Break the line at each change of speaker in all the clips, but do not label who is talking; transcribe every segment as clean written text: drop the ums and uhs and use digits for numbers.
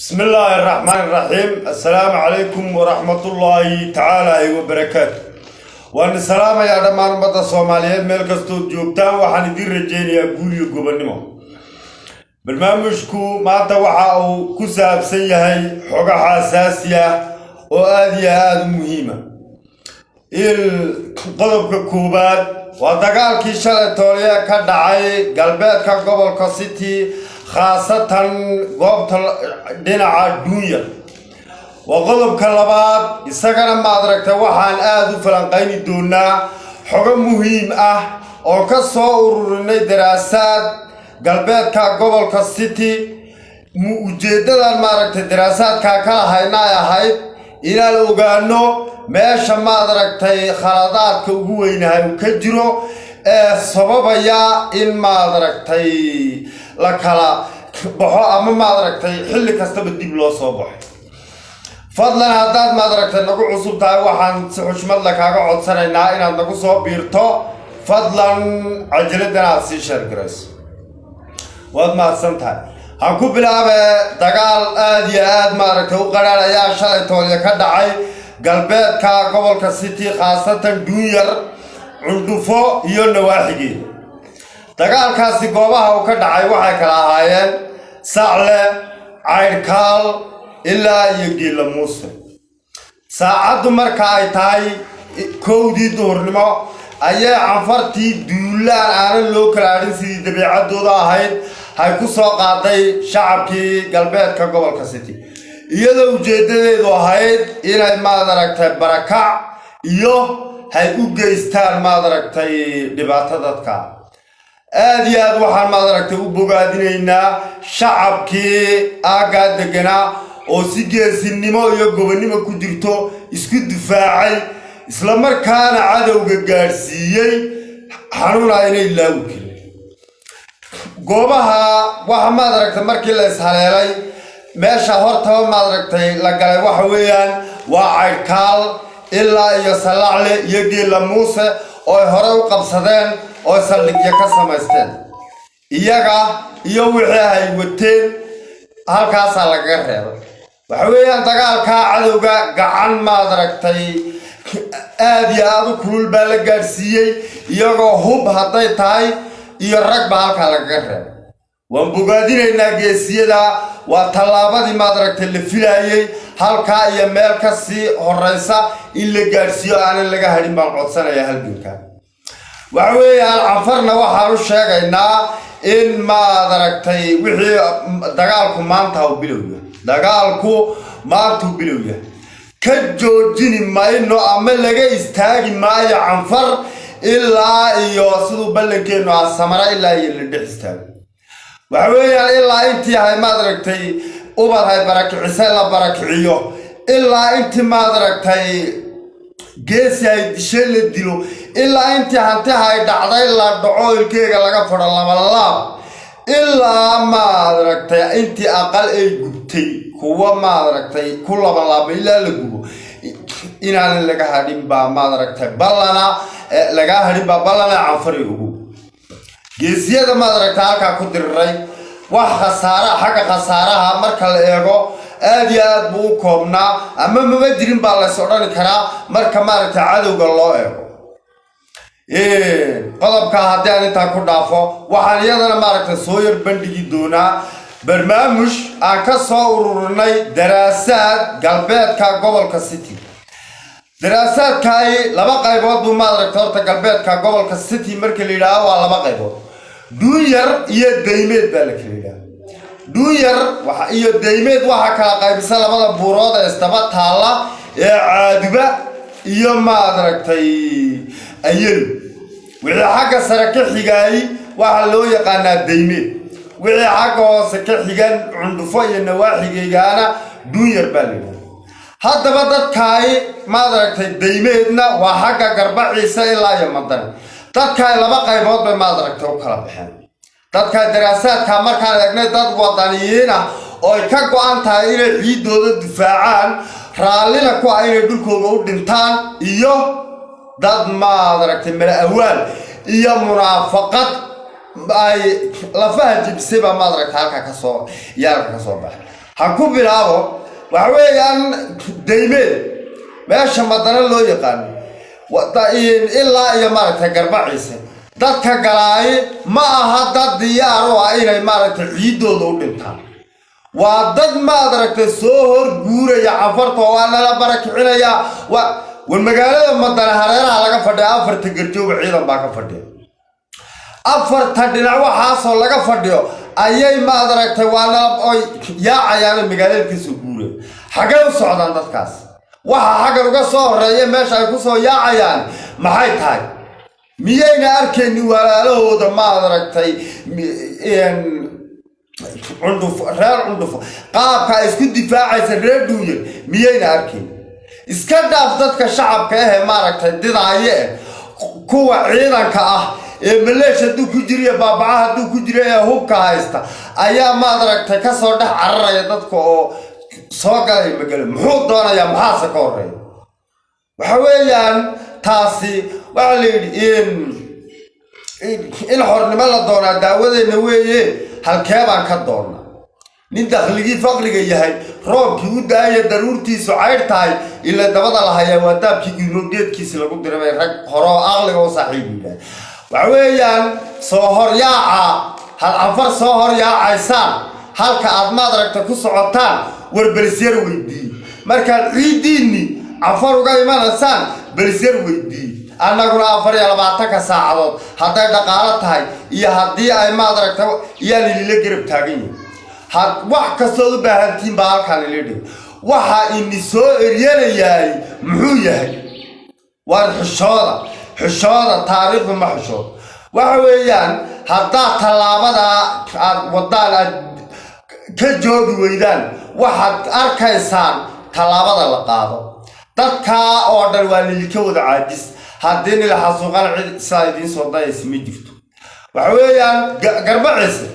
بسم الله الرحمن الرحيم. السلام عليكم ورحمة الله تعالى وبركاته. Waan salaamayaa dhammaan ummadda Soomaaliyeed meel kastood joogtaan. Waxaan idiin rajaynayaa guul iyo gobonnimo. Barnaamijku maanta waxa uu ku saabsan yahay xogo xasaasi ah oo aada iyo aada u muhiima. Il qodobka koowaad waa dagaalkii shalay tooliye ka dhacay galbeedka gobolka City, khaasatan goobta dhinaca Duunyar. Waa qodobka labaad. Isagana, maad aragtay, waxaan aada u falanqayni doonaa xogo muhiim ah oo ka soo ururinay daraasaad galbeedka gobolka City. Ujeeddadan, maaragtay, daraasaadkaa ka lahayna ay ahayd inaan ogaano meesha, maad aragtay, khaladaadka ugu weynahay uu ka jiro ee sababaya in, maad aragtay, la kala baxo ama, maad aragtay, xilli kastaba dib loo soo baxo. Fadlan, haddaad, maad aragtay, nagu cusub tahay, waxaan si xushmad la kaaga codsanaynaa inaad nagu soo biirto. Fadlan cajiladan aad sii share garayso, waad mahadsan tahay. Han ku bilaabe, dagaal aada iyo aad, maaragtay, u qadhaan ayaa shalay toolya ka dhacay galbeedka gobolka City, khaasatan Duunyar, Cundhufo iyo nawaaxigeeda. Dagaalkaasi goobaha uu ka dhacay waxay kala ahaayeen Sacle, Caydhkaal ilaa iyo Geela Muuse. Saacaddu marka ay tahay 1-dii duhurnimo ayay Canfartii duulaan aanan loo kala adhin, sidii dabiicaddooda ahayd, hay ku soo qaaday shacabkii galbeedka gobolka City, iyadoo ujeeddadeedu ahayd inay, maad aragtay, barakac iyo hay u geystaan, maad aragtay, dhibaato dadka. Aada iyo aad waxaan, maad aragtay, u bogaadinaynaa shacabkii aaggaa deganaa oo si geesinimo iyo gobonnimo ku jirto isku difaacay, islamarkaana cadowga gaadhsiiyey xanuuna inay laawi karin. Goobaha waxa, maad aragtay, markii la ishaleelay, meesha hortaba, maad aragtay, la galay waxa weeyaan waa Caydhkaal ilaa iyo Salacle iyo Geela Muuse oo ay horey u qabsadeen oo saldhigyo ka samaysteen. Iyaga iyo wixii ay wateen halkaasaa lagaga reebay. Waxa weeyaan dagaalkaa cadowga gacan, maad aragtay, aada iyo aada u kulul baa la gaadhsiiyey, iyagoo hub hadday tahay iyo rag baa halkaa lagaga reebay. Waan bogaadinaynaa geesiyada. Waa tallaabadii, maad aragtay, la filaayey. Halkaa iyo meel ka sii horeysa in la gaadhsiiyo, aanan laga hadhin baan codsanayaa halganka. Waxa weeyaan Canfarna waxaan u sheegaynaa in, maad aragtay, wixii dagaalku maanta u bilow yahay. Dagaalku maanta u bilow yahay, ka joojini mayno ama laga istaagi maayo Canfar ilaa iyo siduu ballankeennu ah, Samara ilaa iyo la dhex istaago. Waxa weeyaan ilaa intii hay, maad aragtay, ubad hay barakicise la barakiciyo, ilaa intii, maad aragtay, geesi ay dishay la dilo, ilaa intii hanti hay dhacday la dhaco, ilkeega laga fadho labalaab, ilaa, maad aragtay, intii aqal ay gubtay kuwa, maad aragtay, ku labanlaabma ilaa la gubo, inaanan laga hadhin baa, maad aragtay, ballana lagaa hadhin baa ballana. Canfari ugu geesiyada, maad aragtay, halkaa ku diriray, wax khasaara xagga khasaaraha marka la eego aada iyo aad buu u koobnaa ama mama jirin baa lays odhani karaa marka, maaragtay, cadowga loo eego. Qodobka haddii aan intaa ku dhaafo, waxaan iyadana, maaragtay, soo yar bandhigi doonaa barnaamij aan ka soo ururinay daraasaad galbeedka gobolka City. Daraasaadkaay laba qaybood buu, maad aragtay, horta galbeedka gobolka City marka la yidhaaho waa laba qaybood, Duunyar iyo Daymeed baa la kala yidhaha. Duunyar iyo Daymeed waxaa kala qaybisa labada buurood ee isdaba taalla ee Caaduba iyo, maad aragtay, Ayelu. Wixii xagga sare ka xigaay waxaa loo yaqaanaa Daymeed, wixii xagga hoose ka xigan, Cundhufo iyo nawaaxigeygaana, Duunyar baa la yidhaha. Haddaba dadkaay, maad aragtay, Daymeedna waa xagga Garbaciisa ilaa iyo Madane. Dadkaay laba qaybood bay, maad aragtay, u kala baxeen. Dadka daraasaadka markaan eegnay, dad wadaniyiin ah oo ay ka go-an tahay inay ciiddooda difaacaan, raallina ku ah inay dhulkooda u dhintaan, iyo dad, maad aragtay, mala awaal iyo munaafaqad ay lafaha jebisay baa, maad aragtay, halkaa kasoo yaalka kasoo baxay. Ha ku bilaabo. Waxa weeyaan Daymeed, meesha Madana loo yaqaano, ilaa iyo maaragtay Garbaciise, dadka galaaye ma aha dad diyaar u ah inay maaragtay ciiddooda u dhintaan. Waa dad, maad aragtay, soo hor guuraya Canfarta oo waa nala barakicinayaa. Waa war magaalada Madane hareeraha laga fadhiya, afarta garjooga ciidan baa ka fadhiya, afarta dhinac waxaasoo laga fadhiyo ayay, maad aragtay, waa nala oy yaacayaan, magaalada kasoo guuraya. Xaggay u socdaan dadkaas? Waxa xaggan uga soo horeeya meesha ay kusoo yaacayaan maxay tahay? Miyayna arkaynin walaalahooda, maad aragtay, Cundhuf, reer Cundhufo, qaabka ay isku difaacaysa reer Dhuunyar? Miyayna arkayn? Iska dhaaf dadka shacabka ahee maaragtay didaaye eh, kuwa ciidanka ah ee maleesh hadduu ku jiriyo baabaca hadduu ku jiro ee hubka haysta ayaa, maad aragtay, kasoo dhex cararaya dadka oo soo galaya magalo. Muxuu doonayaa? Maxaase ka horeeya? Waxa weeyaan taasi waxaa la yidhi in xornimo la doonaa daawadeenna weeye. Halkee baan ka doonnaa? Nin dakhligii faqriga yahay, roobkii u daaya, daruurtiisu caydh tahay, ila dabada la hayaa waa daabkii gudmo geedkiisi lagu diray, bay rag hore oo aqliga u saaxiib yidhaah. Waxa weeyaan soo horyaaca had Canfar soo horyaacaysaan, halka aad, maad aragta, ku socotaan, war belisyar weydii. Markaad ciiddiinni Canfar uga imanaysaan, belisyar weydii. Annaguna 24-ka saacadood, hadday dhaqaalo tahay iyo haddii ay, maad aragta, iyaan ilila garab taagan yihin. Had wax kastood u baahantihiin baa halkaan ili dhig. Waxaa ini soo eryanayaay muxuu yahay? Waar xishooda, xishooda, taariikhdu ma xishoodo. Waxa weeyaan haddaad tallaabadaa aad waddaan aad ka joogi weydaan, waxaad arkaysaan tallaabada la qaado. Dadkaa oo dhan waa nilka wada caajis. Haddii nila xasuuqana, cid sidaa idiin soo dayaysa ma jirto. Waxa weeyaan Garbaciise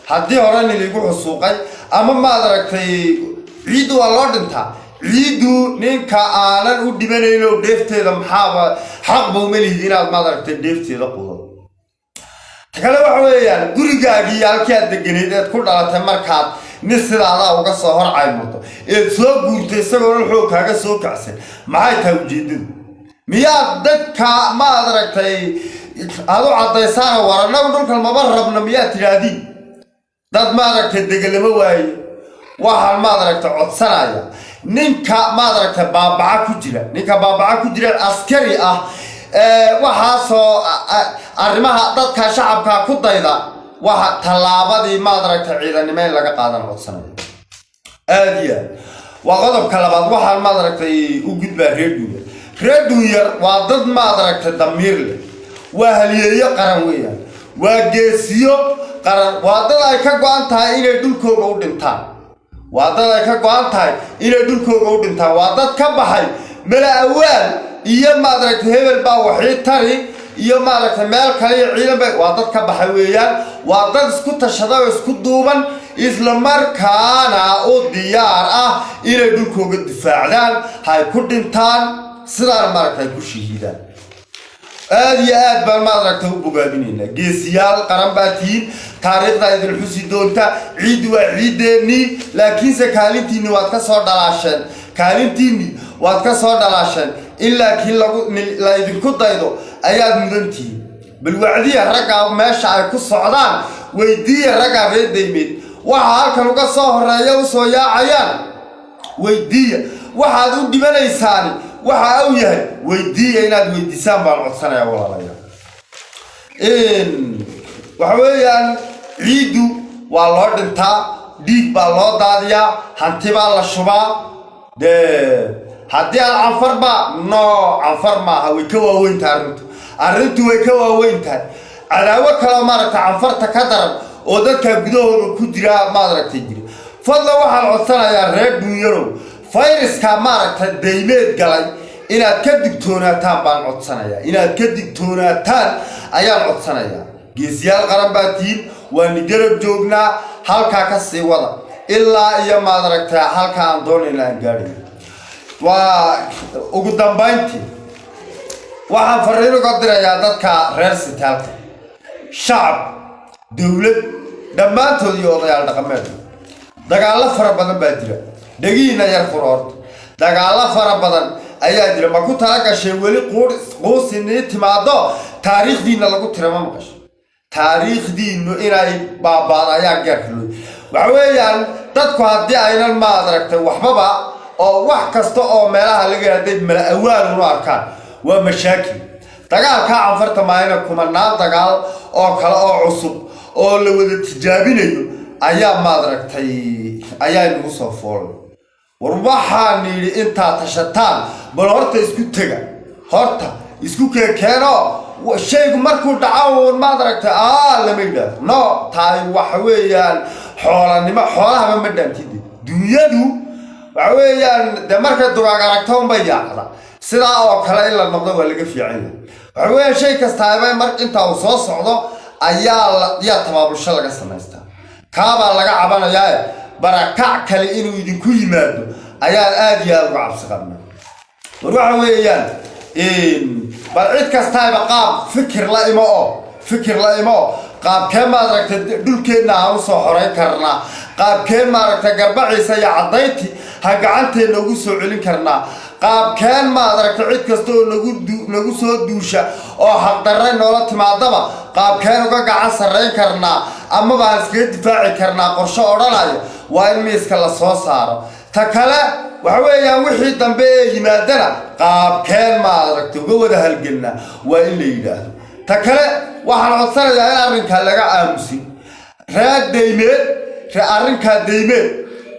haddii hore niligu xusuuqay ama, maad aragtay, ciiddu waa loo dhintaa. Ciiddu ninka aanan u dhimanayn oo dheefteeda maxaaba xaqba uma lihid inaad, maad aragtay, dheefteeda qudo. Ta kale waxa weeyaan gurigaagii halkii aad deganayd eed ku dhalatay, markaad nin sidaadaa uga soo hor caymato eed soo guurtay isagoona xoog kaaga soo kacsan, maxay tahay ujeeddadu? Miyaad dadka, maad aragtay, aad u caddaysaana, war annagu dhulkan maba rabno, miyaad tidhaahdiin? Dad, maad aragtay, degelama waaye. Waxaan, maad aragtay, codsanaya ninka, maad aragtay, baabaca ku jira, ninka baabaca ku jira askari ah waxaasoo arrimaha dadka shacabka ku dayda, waxa tallaabadii, maad aragtay, ciidanimo in laga qaadan codsanaya aada iyo aad. Waa qodobka labaad. Waxaan, maad aragtay, u gudbaa reer Dhuunyar. Reer Dhuunyar waa dad, maad aragtay, damiir leh, waa halyeeyo qaran weeyaan, waa geesiyo qaran, waa dad ay ka go-an tahay inay dhulkooga u dhintaan, waa dad ay ka go-an tahay inay dhulkooga u dhintaan, waa dad ka baxay mala awaal iyo, maad aragtay, hebel baa waxii tari iyo, maaragtay, meel kale iyo ciidan bay. Waa dad ka baxay weeyaan, waa dad isku tashada oo isku duuban, isla markaana u diyaar ah inay dhulkooga difaacdaan, hay ku dhintaan, sidaana maaragtay ay ku shahiidaan. Aada iyo aad baan, maad aragtay, u bogaadinaynaa. Geesiyaal qaran baa tihiin, taariikhdaa idin xusi doonta. Ciiddu waa ciideennii, laakiinse kaalintiinni waad ka soo dhalaasheen, kaalintiinni waad ka soo dhalaasheen. In laakiin lagu la idinku daydo ayaad mudantihiin. Bal wacdiya raggaa meesha ay ku socdaan, weydiiya raggaa reer Daymeed waxa halkan uga soo horeeya usoo yaacayaan, weydiiya waxaad u dhibanaysaani waxa uu yahay, weydiiya. Inaad weydiisaan baan codsanaya, walaalayaal. Waxa weeyaan ciiddu waa loo dhintaa, dhiig baa loo daadiyaa, hanti baa la shubaa. Dee haddii aan Canfarba no, Canfar maaha, way ka waaweyn tahay arrintu, arrintu way ka waaweyn tahay. Cadaawo kaloo, maaragtay, Canfarta ka daran oo dadka gudahooda ku jira, maad aragtay, jira. Fadlan waxaan codsanayaa reer Duunyarow, fayraska, maaragtay, Daymeed galay inaad ka digtoonaataan baan codsanayaa, inaad ka digtoonaataan ayaan codsanayaa. Geesiyaal qaran baa tihiin, waani garab joognaa. Halkaa ka sii wada ilaa iyo, maad aragtay, halka aan doonayna aan gaadhayo. Waa ugu dambayntii waxaan fariin uga dirayaa dadka reer Sitaalka, shacab, dowlad, dhammaantood iyo odayaal dhaqameed. Dagaallo fara badan baa jira. Dhegihiina yar fur horta. Dagaallo fara badan ayaa jira. Ma ku tala gashay weli quusinii timaado, taariikhdiina lagu tira? Ma maqasho taariikhdiinu inay baabaado ayaa gaarka loo. Waxa weeyaan, dadku haddii aynan, maad aragtay, waxbaba oo wax kasta oo meelaha laga hadday mala awaal unu arkaan, waa mashaakil. Dagaalkaa Canfarta maayana, kumanaan dagaal oo kale oo cusub oo la wada tijaabinayo ayaa, maad aragtay, ayaa inagu soo foolay. War waxaan yidhi, intaad tashataan bal horta isku tega, horta isku keekeeno. Shaygu markuu dhaco uun, maad aragtay, lama yidhaahdo. No, tahay waxa weeyaan xoolanimo, xoolahaba ma dhaantide. Dunyadu waxa weeyaan dee markay dugaag aragto unbay yaacda. Sidaa oo kale in la noqdo waa laga fiican yahay. Waxa weeyaan, shay kastaaba mar inta uu soo socdo ayaa yaa tabaabulsho laga samaystaa. Kaabaa laga cabanayaa. Barakac kale inuu idinku yimaado ayaan aada iyo aada uga cabsi qabnaa. War waxa weeyaan, bal cid kastaaba qaab fikir la imo oo fikir la imo oo qaabkee, maad aragtay, dhulkeenna aan usoo xorayn karnaa? Qaabkeen, maaragtay, Garbaciisa iyo Caddaynti ha gacanteenna ugu soo celin karnaa? Qaabkeen, maad aragtay, cid kasta oo nagu soo duusha oo xaqdarre noola timaadaba qaabkeen uga gacan sarrayn karnaa amaba aan iskaga difaaci karnaa? Qorshe odhanaya waa in miiska la soo saaro. Ta kale waxa weeyaan, wixii dambe ee yimaadana qaabkeen, maad aragtay, uga wada halgelnaa waa in la yidhaahdo. Ta kale, waxaan codsanayaa in arrinkaa laga aamusin. Reer Daymeed, ree arrinkaa Daymeed,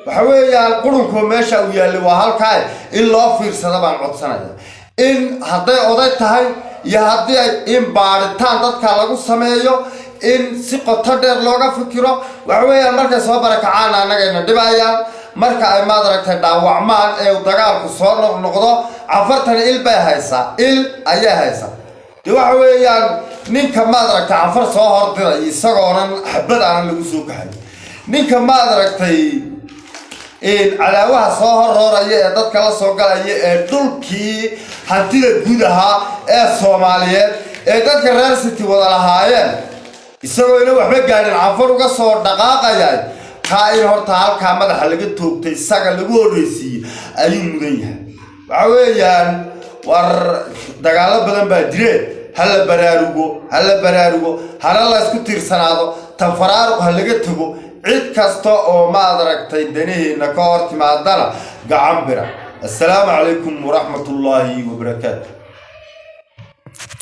waxa weeyaan qurunku meesha uu yaallay waa halkaa. In loo fiirsada baan codsanaya, in hadday oday tahay iyo haddii ay in baadhitaan dadka lagu sameeyo, in si qoto dheer looga fikiro. Waxa weeyaan, markay soo barakacaan annagayna dhibayaan. Marka ay, maad aragtay, dhaawacmaan ee uu dagaalku soo noqnoqdo, Canfartana il bay haysaa, il ayay haysaa. Dee waxa weeyaan, ninka, maad aragtay, Canfar soo hordiray isagoonan xabad aanan lagu soo kaxay, ninka, maad aragtay, cadaawaha soo horrooraya ee dadka la soo galaya ee dhulkii hantida guud ahaa ee Soomaaliyeed ee dadka reer City wada lahaayeen, isagoo ina waxba gaadhin Canfar uga soo dhaqaaqaya, kaa in horta halkaa madaxa laga toogtay, isaga lagu horreysiiyey ayuu mudan yahay. Waxa weeyaan, war dagaallo badan baa jire. Ha la baraarugo, ha la baraarugo, hana la isku tiirsanaado. Tan faraaruq ha laga tago. Cid kasta oo, maad aragtay, danaheena ka hor timaadana gacan bira. Assalaamu calaykum waraxmatullaahi wabarakaatu.